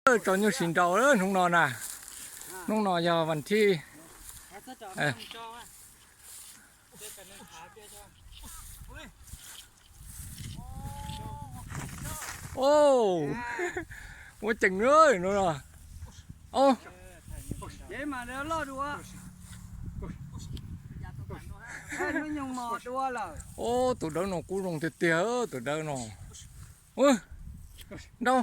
Tso nyuj sis nraus hnub no na. Hnub no yog vas thib. Ua ceem no. Tus dawb no kuj zoo tiag tiag, tus dawb no. Nrau.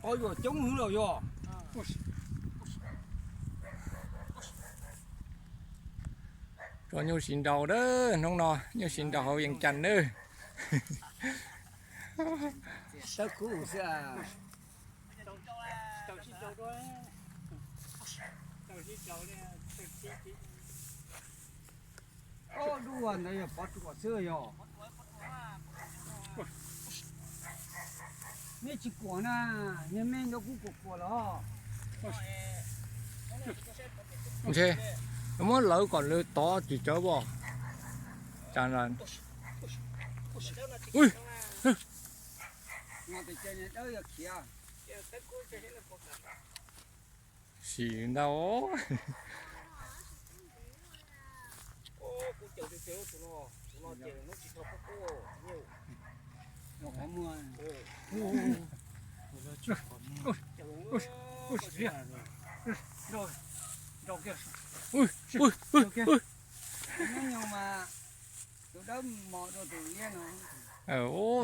Qhov yuam coob hwv los yog. Tso nyuj sis nraus dab hnub no, nyuj sis nraus hauv Vees Cas nawb. Ob dua ntawd yog pov ruam xwb yog. Nej tsis kuam na, niag me ntawd kuj kuam kuam los. Ntshe muab lawv kom lawv tov tsis tsawv os. Sim ntau.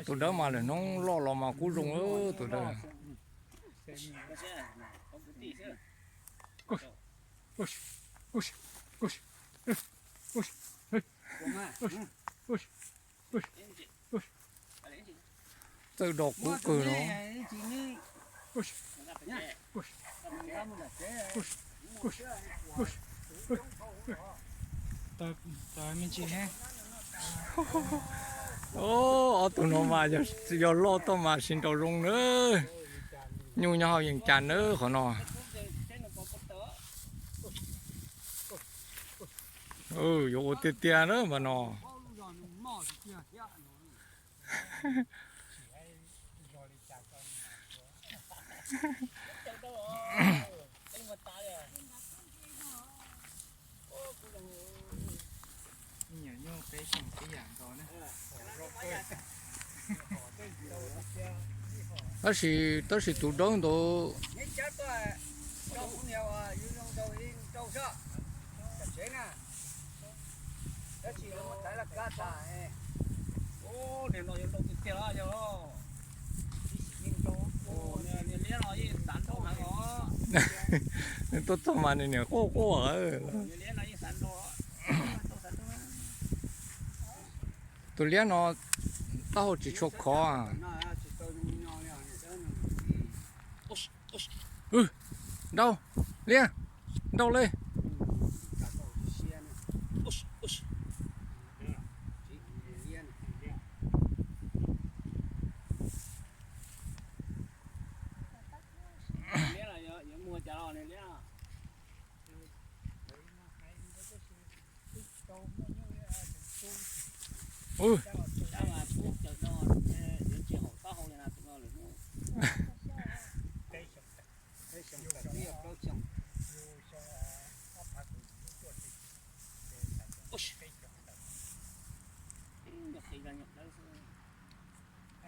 Tus dawb mas lawm hnub loj los mas kuj zoo tus dawb. Txawj do kub kawg no. Ob tug no mas yog loj toj mas sis nraus zoo na. Nyuj nyob hauv Vees Cas nawb qhov no. Yuav ua tiag tiag na mas no. Tab sis, tab sis tus dawb ntawd. Tuaj txog mas nws niam quaj quaj. Tus liab no taub hau tsis tshua khov. Nrau, liab, nrau li.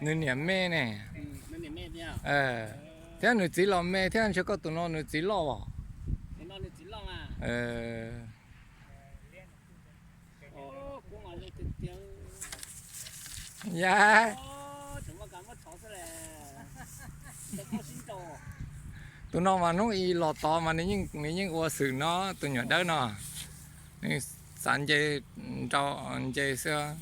Nws niam me ne. Thiab nws txiv los me thiab, ntshe koj tus no nws txiv loj os. Yam, tus no mas hnub ib los tod mas nws yeej ua xwm no, tus nyuam dawb no. Nws xav nce, nrau, nce xwb.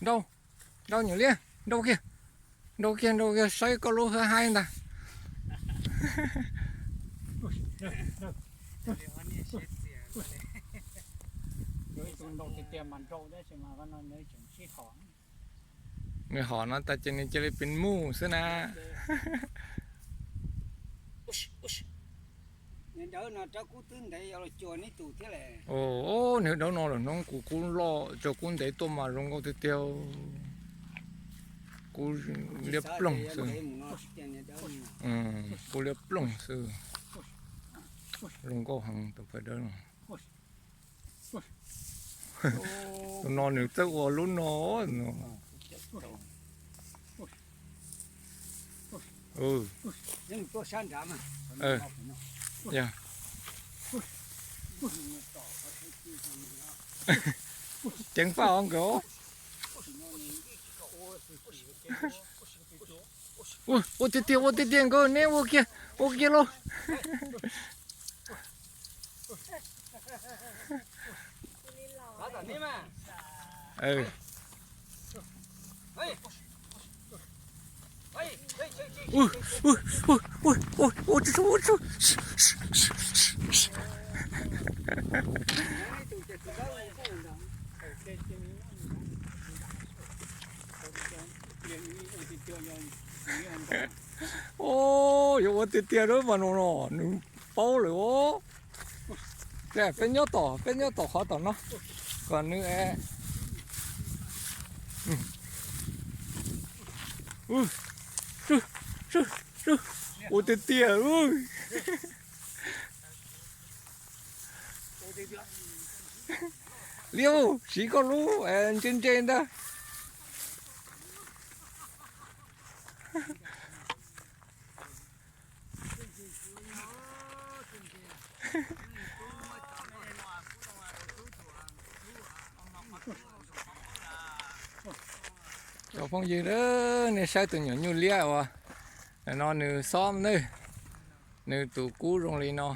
Nrau, nrau nyuam liab, nrau kiag, nrau kiag, nrau kiag saib koj lub hwj haib ntag. Yuav ib tug nrau tiag tiag mas nrau tab sis mas qhov no nws tseem sib hom. Nws hom no tas ces nws cia li pes muj xwb na. Nws dawb no rau kub twb ntev yuav los cuag neb tus thiab le. Nws dawb no lawm hnub kuv kub loj rau kub ntev tuaj mas zoo nkauj tiag tiag. Kub liab ploog xwb. Kub liab ploog xwb. Zoo nkauj heev tus phaj dawb no. Tus no nws txawj ua lub no. Yog. Ceev faj os nkawd. Ua tiag tiag, ua tiag tiag nkawd, neb ua kiag, ua kiag lauj. Ua, yuav ua tiag tiag lawm mas no no nws paub lawm os. Peb nyob tom, peb nyob tom qhov tom no kom nws ua tiag tiag. Liab, siv koj lub ntse ntse ntag. Cov phooj ywg, nej saib tus nyuam nyuj liab uas no nws xob ne, nws tus kub zoo li no.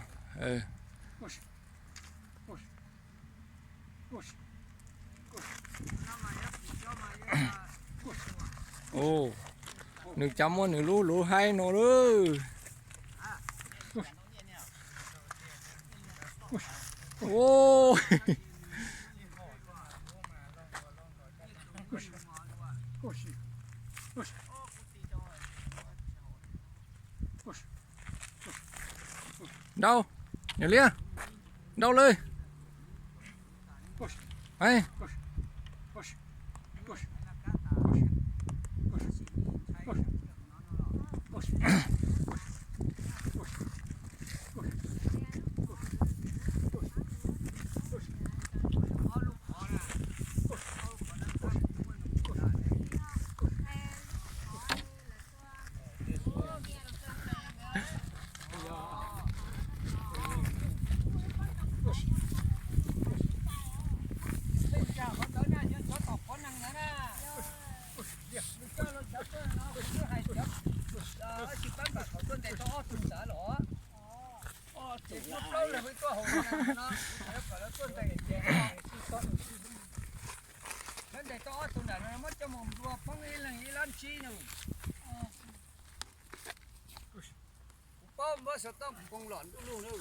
Nws cov muab nws lub luv haib no lawm. Nrau, nyuam liab, nrau lawm. Lawv ntes tau ob tug nram no muab coj mus nplua poob ib leeg ib lab ntsib no. Kuv paub muab xov tooj kuv poo lom ntuj lug na,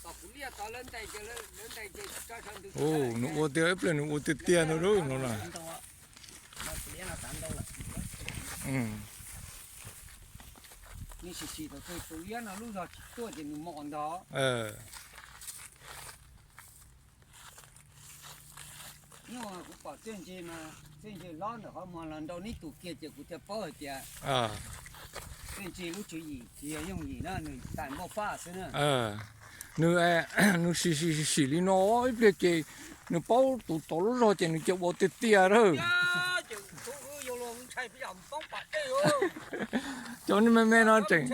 tom kuv liaj tod lawv ntes ces lawv ntes ces tso sawv ntws. Nws ua tiag, ib pliag nws ua tiag tiag ntag no na. Nws sim sim thaum twg tus liab no lub zog tsis tuaj ces nws mos ntog. Nyuj kuv pom txiaj ntsig mas txiaj ntsig hlob ntawm qhov muag los nrau neb tus kiag ces kuv thiaj paub hais tias txiaj ntsig lub tswv yim tsis yog yooj yim na, nws tais npauj faj xwb na. Nws, nws sim sim sim sim li no ib pliag ces nws paub tus tod lub zog ces nws cia ua tiag tiag lawm. Cov me me no tseem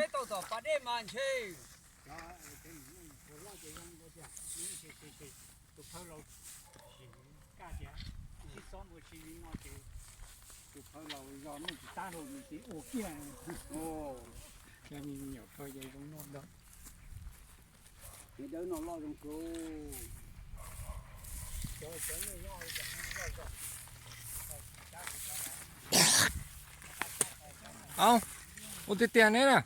tus phawj laus sim kaj tias sib txob ua si li no ces tus phawj laus zos muaj tsis tab rau nws ces ua kiag. Cov me nyuam phawj ces zoo noj ntag. Dawb no loj zoo kawg. Au, ua tiag tiag neb na.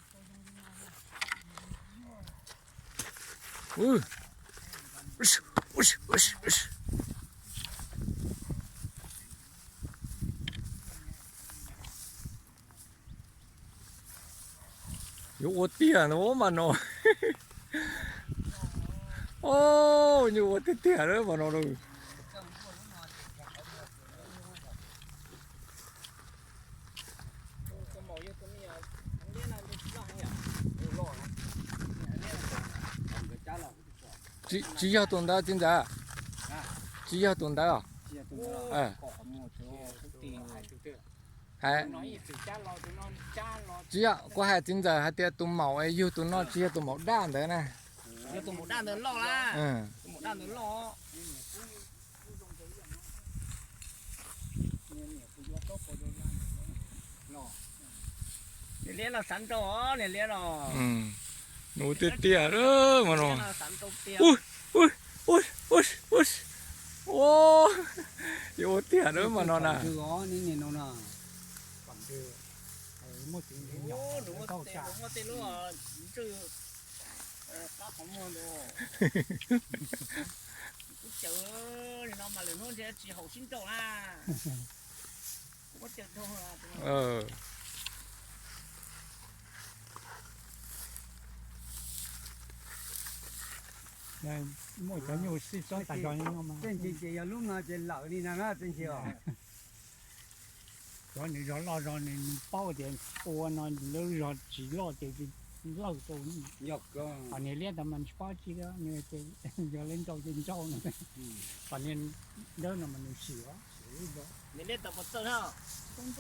Yuav ua tiag no mas no. Nyuj ua tiag tiag lawm mas no. Tsis yog tus ntawd txiv ntxawm, tsis yog tus ntawd os. Tsis yog, kuv hais txiv ntxawm hais tias tus maum es yug tus no tsis yog tus maum daj ntawd na. Yog tus maum daj ntawd loj la. Tus maum daj ntawd loj. Niam liab no xav nrau, niam liab no. Nws tiag tiag mas no. Yuav ua tiag lawm mas no na. Muaj tej lub ntswj qab qhov muag ntawd. Kuv caws li no mas lwm hnub ntshe tsis haum sib nrau na. Muaj cov nyuj sib txoob tas zog no mas. Tej ntsis ces yog lub no ces lawm li no na tej ntsis os. Cov nws zog loj zog nws paub tias ua no lub zog tsis loj ces lawj rau. Ho niag liab tas mas tsis paub tsi, yog li nrau ces nrau no. Ho niag dawb no mas nws sim os.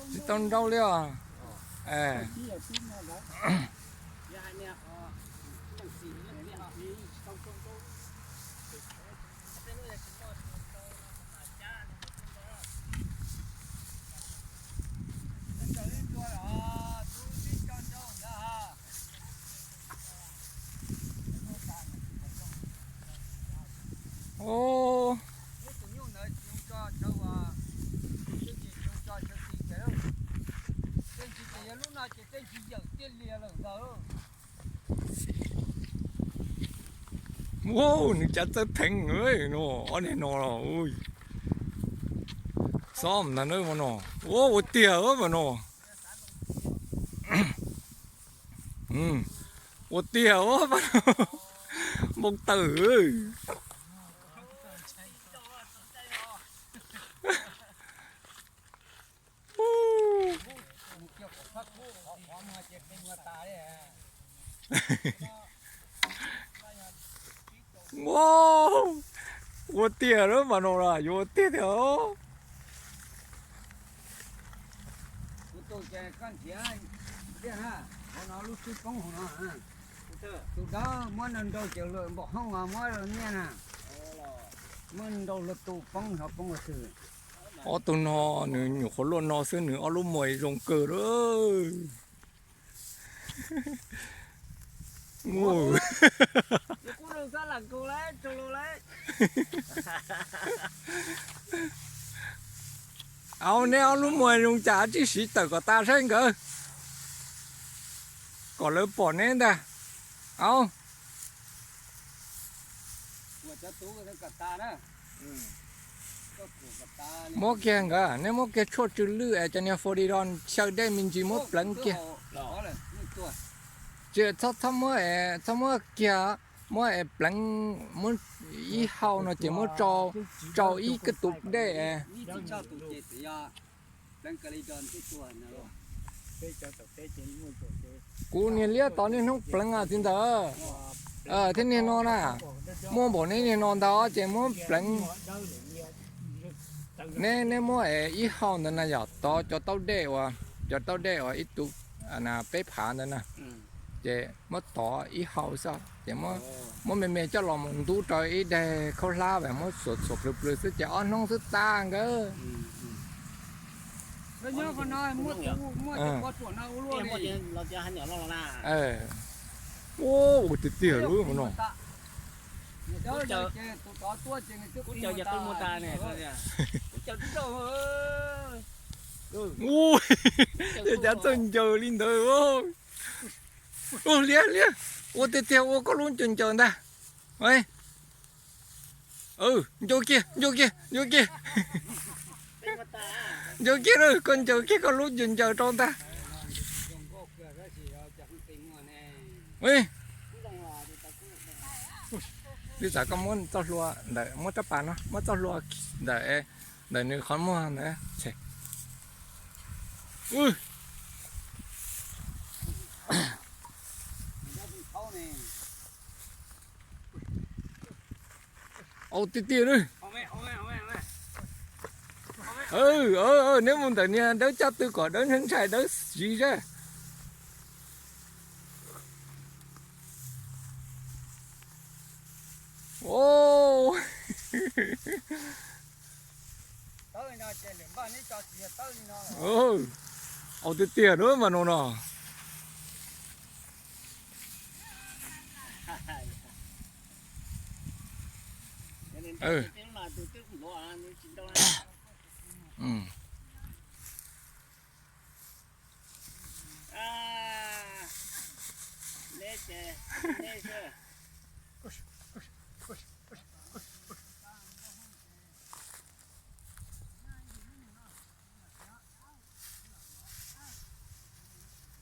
Tsis tau nrau li os. Wow, nws cav txawj theev no, ob niag no los xob ntag na mas no. Ua tiag mas no. Ua tiag mas no. Npau taws. Ua tiag lawm mas no, yuav ua tiag tiag. Tus dawb muab nrau ces lawm npaum hoob os, muab nyiaj na. Muab nrau luag tus poob xyov poob ua twg. Ob tug no nws nyuam qhuav luaj no xwb nws ob lub muag zoo kawg lawm. Au, neb ob lub muag zoo cas tsis siv tawm kom tas saib nkawd, kom lawv pom neb ntag. Au. Muab kiag nkawd, neb muab kiag tshuaj tsw lwj es cov niag fo di do xyaw dej me ntsis muab pleev kiag. Tsis, txhob muab, txhob muab kiag, muab pleev, muab ib hau no ces muab tsau ib kab tus dej. Kuv niag liab tod niaj hnub pleev os txiv ntxawm. Thiab niag no na, muaj npaum neb niag no ntag ces muab pleev. Neb, neb muab es ib hau ntawd na yom, tov cov taub dej uas, cov taub dej uas ib tug peb phav ntawd na, ces muab tov ib hau xwb ces muab me me coj los mus ntub rau ib daig khaub hlab es muab txhuam txhuam plhws plhws xwb ces ob hnub xwb tag nkawd. Ua tiag tiag lub no. Ua, cav txawj ncaws li ntawd. Liab, liab, ua tiag tiag ua koj lub ncaws ncaws ntag. Ncaws kiag, ncaws kiag, ncaws kiag. Ncaws kiag na, koj ncaws kiag koj lub ncaws ncaws rau ntag. Li txawm koj muab txoj hlua ntawm, muab rab pas no, muab txoj hlua ntawm, ntawm nws qhov muag ntawd. Au tiag tiag na. Neb mus ntawm niag dawb caj tw kom dawb ntshai dawb siv zaj. Au tiag tiag na mas no no.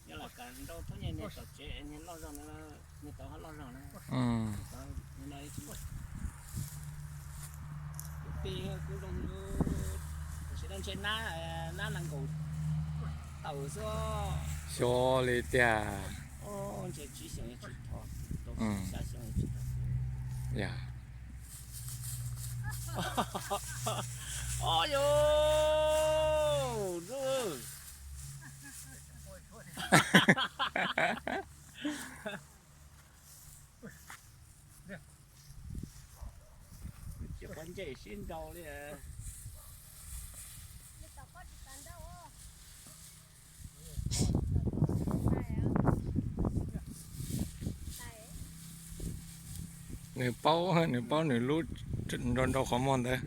Yog los kam nrau thoob nyiaj niag tom tsev niag loj zog na, niag tod ho loj zog na. Kuv tij kuv zoo, kuv sim neej ntshe nab, nab nees nkaum tawm xwb. Xyov li tiag. Ntshe tsib xyoos tsis thov, rau xya xyoo tsis thov. Yog. Os yos, tsis quav ntsej sib nrau li. Nws paub, nws paub nws lub nrau nrau qhov muag ntawd.